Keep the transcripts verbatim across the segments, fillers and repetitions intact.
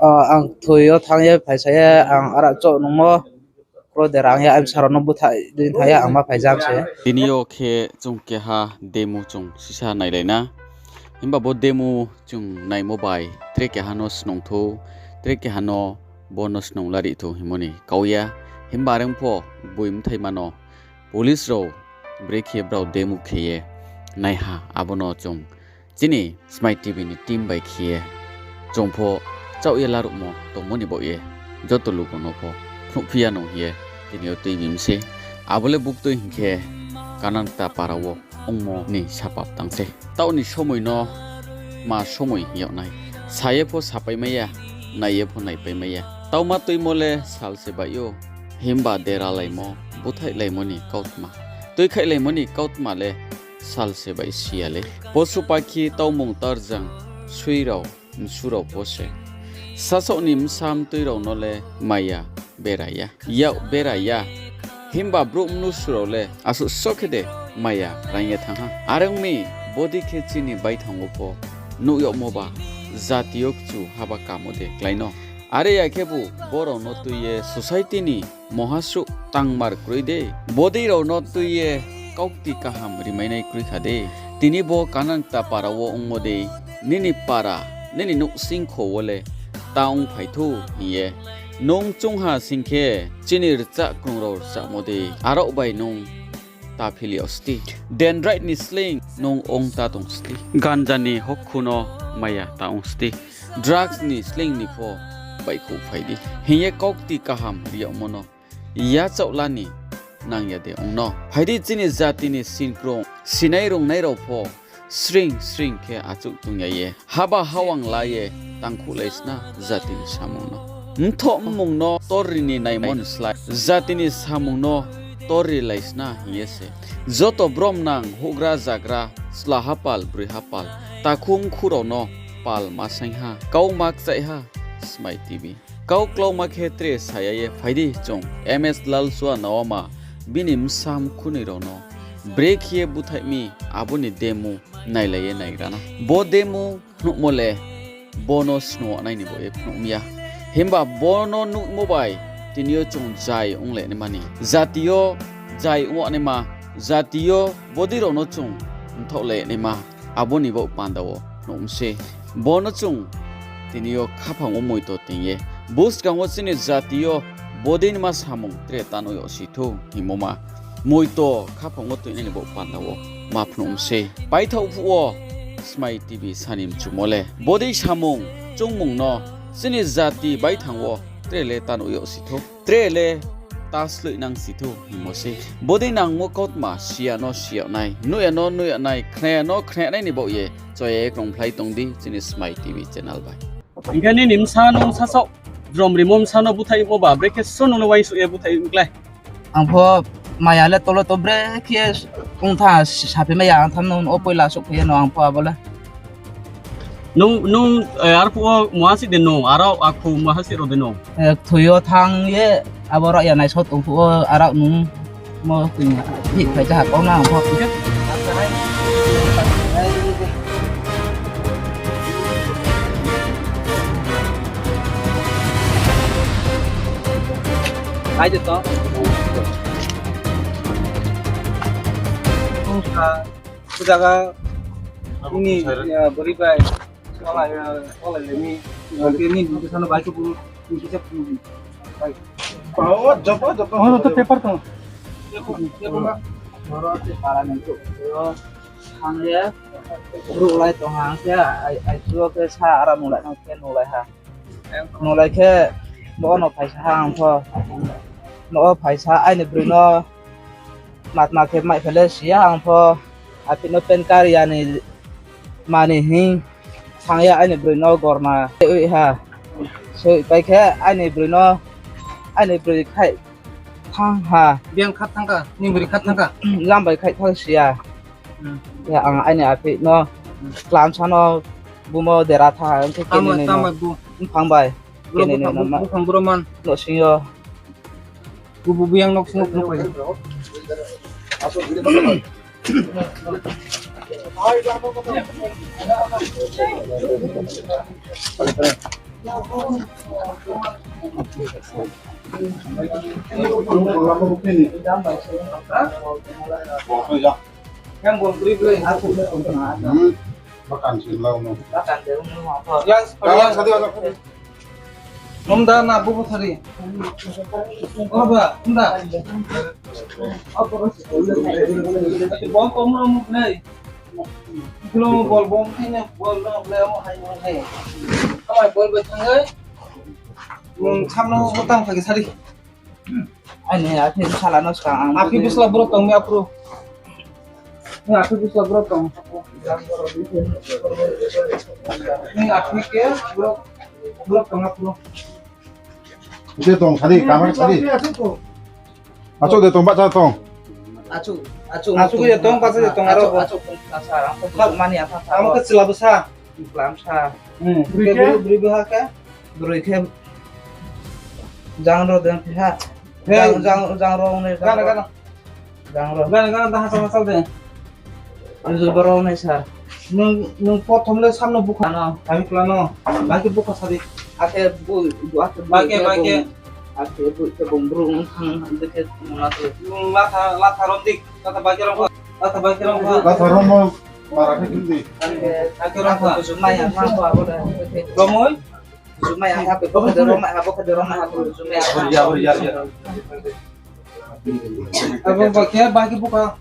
Ang thoi yo thanng ye phaisa ye ang ara chouh nungmo. Kro dera ang ya, ang bsa rao no búthaih dei thanng ye ang ma phaijam se. Tini yo khe chung keha demo chung sisa nailai na. Himba bo demo chung naimo bai tre keha no snung thou, tre keha no bo no snung lari thou hingmo ni kau ya. Himba are ong pho boi bthaima no police rao brekhe brao demo khe ye naiha, abo no chung chini Smai TV ni team bai khe ye chung pho chaoh ye laruhmo tongmo ni baoh ye joto luku no pho phnuhphi ya nung hing ye tini yo tuibi mi se. Abo le buktui hing khe Kanangta para wo ongmo ni sapap tang se. Taoh ni somoi no ma somoi hing yag nai. Sa ye pho sapai mai ya, nai ye pho naipai mai ya. Tauma tuimo le sal se baih ou, himba deralaimo, búthaihlaimo ni kautma, tuikhaihláimo ni kautma le sal se baih si ya le. Posu pakhi, taumung tarjang, sui rao, msu rao pho se. Sasaoh ni bsa mtui rao no le maya bera ya, yak bera ya. Himba brouh mnusu rao le asuh so khe de maya raing ye thanng ha. Are ong mi, bodei khe chini baithang wo pho nuh yagmo ba, jati yo kchu haba kamo de klái no. Are ya khebu bo rao no tui ye society ni mohasuh tangmar kroi de. Bodei rao no tui ye kaukti kaham rimainai kroi kha de. Tini bo Kanangta para wo ongmo dei, nini para, nini nouhsingkho wo le ta ongphai thou hing ye nung choungha sing khe, chini rchah krung rao rchahmo dei, arao bai nung ta phil yag sdi. Dendrite ni sleing nung ong ta tong sdi. Ganja ni hokhu no maya ta ong sdi. Drugs ni sleing ni pho baihkhouh phai di hing ye kaukti kaham ri yagmo no yachaoh la ni nang ya de ong no. Phai di, chini jati ni sinkrung, sinai rungnai rao pho sring sring khe achouh tong ya ye, haba hawang la ye tangkhuhlai sna jati ni samung no. Mthoh mmung no torri ni naimo ni slái, jati ni samung no torri lai sna hing ye se joto bromnang houhgra zagra, chla hapal, broi hapal, takhu mkhu rao no pal ma saing ha, kau ma kchaih ha, Smai TV. Kau klauma khe tre sa ya ye phai di chung M S Lalsua Naoma bini bsa mkhunoi rao no brekhe ye búthaih mi, abo ni demo nailai ye naigra na. Bo demo phnuhmo le bo no snung nai ni baoh ye phnuh mi ya. Himba bo no nuhmo bai tini yo chung jai ong le naima ni, jati yo jai ong naima, jati yo bodei rao no chung mthaoh le naima, abo ni baoh panda wo nuh mi se. Bo no chung tini yo khaphang wo moito toing ye, buskang wo chini jati yo bodei naima samung tre ta nuh yag si thou hingmo ma, moito khaphang wo toingnai ni baoh panda wo ma phnuh mi se. Paithaoh phuh wo Smai TV sa ni mchumo le, bodei samung choungmung no chini jati baithang wo tre le ta nuh yag si thou, tre le ta sloihnang si thou hingmo se. Bodei nangmo kautma si ya no si yag nai, nuh ya no nuh yag nai, khna ya no khna yag nai ni baoh ye choya ye krungphlai tong di chini Smai TV channel bai. Hing khe nini bsa no, bsa saoh, jrom rimo bsa no búthaihmo ba, brekhe so nung no uaingsouh ye búthaih klái? Ang pho maya le tolo to brekhe ong tha, saphi mai ya, ang tham no, o poila souhphai ye no ang pho abo le. Nung, nung, arphuh wo muha sih de nung, arao akhu muha sih rao de nung. Thoi yo thanng ye, abo rao ya naiso tong phuh wo, arao nung mo toing ya. Hih phai jaha kau na ang pho. Ai de to. Ong kha, o jaga, ini, bori bai, wala, wala le ni, ni, ni, sana bai tu, ni, kita, bai. Oh, jopo, jopo. Oh, to paper to. Jopo, jopo, Pak. Boro te para ni tu. Yo, thang ye, brouh lai tong ha, ang khe, ai, ai, tuo khe sa, ara nung lai, nung khe nung lai ha. Nung lai khe, bo no phaisa ha ang pho. No phaisa aini broi no matma khe mai phai le si ya ang pho. Aphi no pen kar ya ni mani hing thang ya aini broi no gorma oi ha. Soi pai khe aini broi no, aini broi khai thang ha. Biang khat thang kha, ni broi khat thang kha. Jang bai khai thang si ya. Ya ang aini aphi no, klam sa no, bumo dera tha, ang khe tama, kene tama bu. Mphang bai. Bro, kene bro, ne bro, nama. Buphang bro man. Nok sing yo. Bu, bu, bu yang nok sing yo phung pai. Bakan sing lau no. Yang, yang. Om da na bubu thari. Oh, ba, om da. Bom, bom, bom, nei. Belum bol bom ini, bol bom, bol bom, hai, hai. Kamai bol bai thangai. Bung samno utang thagi sari. Aini, aphih sala no skang ang. Aphih bisla bro tong mi aphru. Ni aphih bisla bro tong. Ni aphih ke bro, bro tong aphru. Ute tong sari, kamar sari. Achu de tong, bacha tong. Achu, achu, achu de tong, bacha de tong, aro. Achu, achu, achu, mani apa? Amo ke sila bwsa. Lamsa. Hmm. Broi ke? Broi bwha khe? Broi khe jang ro den phiha. Hey. Jang, jang, jang ro ne, jang ro. Gana, gana. Jang ro. Gana, gana, dah asal, asal de. Anu boro ne sir. Nung, nung prothom le samno bukha. Ano. Kami kla no. Baki bukha sadi. Ake bu, bu ake bu. Baki, baki. Ake bu ke bung bru thang de ke mona tu. Nung latha, latha rom dik. Latha baki rom. Latha baki rom. Latha rom. Para khe kindi. Ake rong ha. Jumai ha, ma bo abo da. Romoi? Jumai ha, bo khe de romai ha, bo khe de romai ha, jumai ha. Ya, ya, ya. Abo ba khe, ba khe bukha.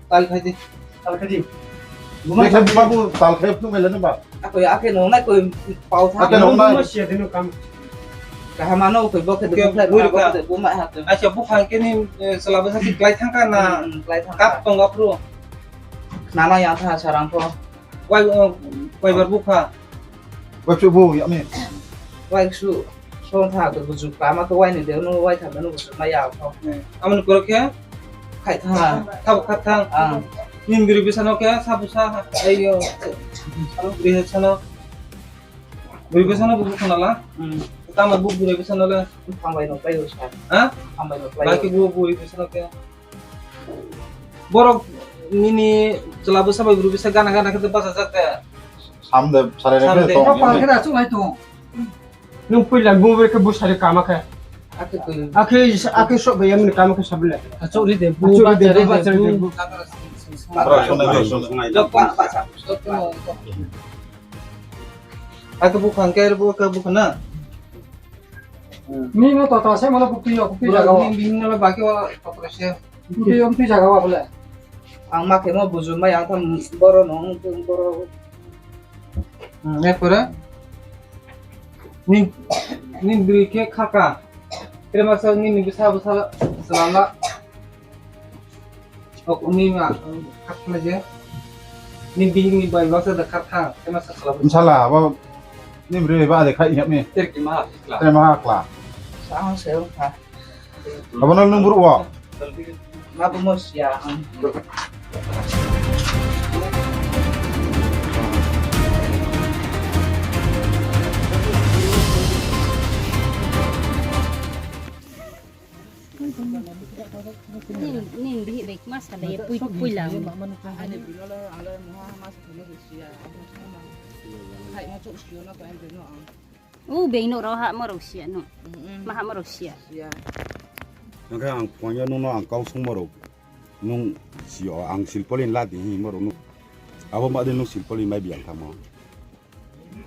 Tal khai di. Tal khai di. Bukha khe babu, tal khai tu mele no ba. Ako ya, ake no nai koi pau tha. Ake no nai. Kaham ano koi bo khe de bukha, bo khe de bumai ha. Acha bukha khe ni, eh, sela bwsa si klái thang kha na. Hmm, klái thang kha. Kap tong aphru. Nana ya tha sarang pho. Wai, eh, wai bar bukha. Wai phi bu ya mi. Wai su, so tha to buju kama to wai ni de no wai tha no buju ma ya pho. Eh, amon koro khe? Khai tha. Tha bu kha tha. Ah. Nin biri bisa no khe, sa busa, ai yo. Alo biri he sa no. Biri bisa no bu bukha na la? Hmm. Tama bu biri bisa no le. Hambai no klái o sa. Ha? Hambai no klái o. Baki bu biri bisa no khe. Borok nini chwla bwsa bai bwrwi bwsa gana gana khe bachajak de. Sam de, sare de. Sam de. Tong. Apa khe na chunglai tong. Nung puila bu bai khe bu sari kama khe. Akhe, akhe sok bai yamni kama khe sabile. Achuk ri de, bu achuk ri de, bu bachari de, bu. Aro sonai, aro sonai. Jok pa, pa, sa, sok no. Akhe bu khang khe, bu khe bu khna. Mi no tota se mala bukti yo, bukti jaga o. Bini no baki o tota se. Bukti yo, bukti jaga o bole. Ang ma khe mo buju mai ang tham boro no, ang tham boro. Hmm, ya pore. Ni, ni bri khe khaka. Kre masa ni, ni bisa, bisa selama. Ok, uni ma, khathna je. Ni bihik ni bai baksa da khatha, khe ma sa khala. Inshallah, abo ni bri ba de khai hep ni. Ter ki ma kla. Ter ma kla. Sa ang se kha. Abo no nung bru wo. Ma bo mo sia ang. Nin, nin bihih bai kma salai ye pui, pui lang. Ani bino le ang le muha ma sa thani sia. Hai ma chuk sio na ko ang bino ang. U beng no rao ha ma rao sia no. Mm-mm. Ma ha ma rao sia. Sia. Nang khe ang ponya nung no ang kau sung ma rao. Nung sio ang silpolin la di hi ma rao nung. Abo ma de nung silpolin mai biang thamo.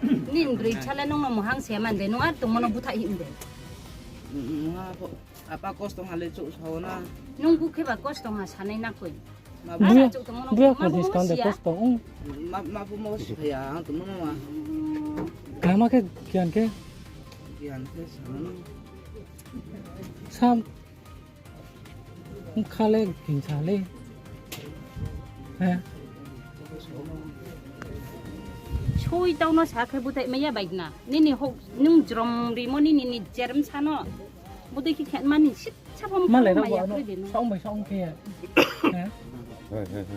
Nin broi sale nung no muhang se man de, nung ar tongmo no butha him de. Mm, mm, ha, apa kosto ha le chuk sao na. Nung bu khe ba kosto ha sanai na koi. Ma bu, ara chuk tongmo no, bro, ma bu mo sia. Kosto, um. Ma, ma bu mo sia ya, ang tongmo no ma. Kama khe kian khe? Kian khe sao na. Sam. Khale gingsa le. He. Soi tau no sa khe buthai maya bai na. Nini hok nung jrom rimo nini ni jerem sa no. Buthai khe khen mani sit sa phom male maya rabo ano kri de no. Saong bai saong khe ya. He. He, he, he.